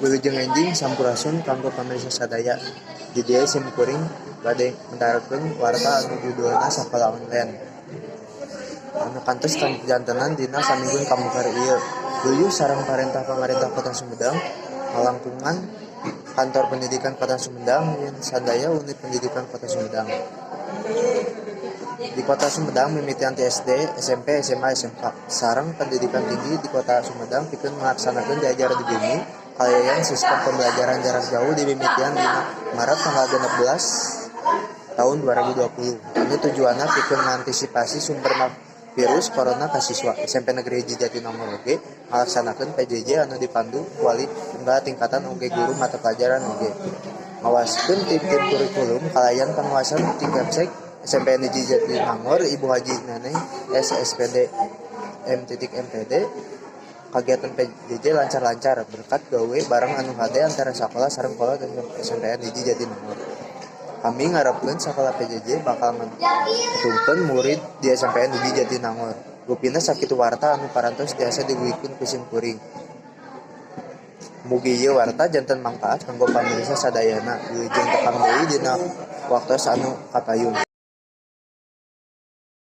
Wilujeng enjing, sampurasun kanggo pamirsa sadaya. Di dieu sim kuring bade medalkeun warta anu judulna Sakola Online anu kantos kajantenan dina saminggu kapungkur ieu. Luyuh sareng parentah Pamarentah Kota Sumedang ngalangkungan Kantor Pendidikan Kota Sumedang jeung sadaya unit pendidikan Kota Sumedang. Di Kota Sumedang mimitian ti SD, SMP, SMA, SMK sareng pendidikan tinggi di Kota Sumedang pikeun ngalaksanakeun diajar di bumi kalayan sistem pembelajaran jarak jauh dimimitian dina Maret tanggal 16 tahun 2020 anu tujuanna pikeun ngantisipasi sumebarna virus corona ka siswa. SMP Negeri 1 Jatinangor oge ngalaksanakeun PJJ anu dipandu ku wali tunggal tingkatan oge guru mata pelajaran oge ngawaskeun tim-tim kurikulum kalayan pangawasan ti Kepsek SMPN 1 Jatinangor, Ibu Haji Neneng S SPD M MPD. Kagiatan PJJ lancar-lancar berkat gawe bareng anu hade antara sakola sareng kolot SMPN 1 Jatinangor. Kami ngarepkeun sakola PJJ bakal ngentungkeun murid di SMPN 1 Jatinangor. Rupina sakitu warta anu parantos tiasa didugikeun ku sim kuring. Mugi ieu warta janten mangpaat kanggo pamirsa sadayana. Wilujeng tepang deui dina waktos anu kapayun.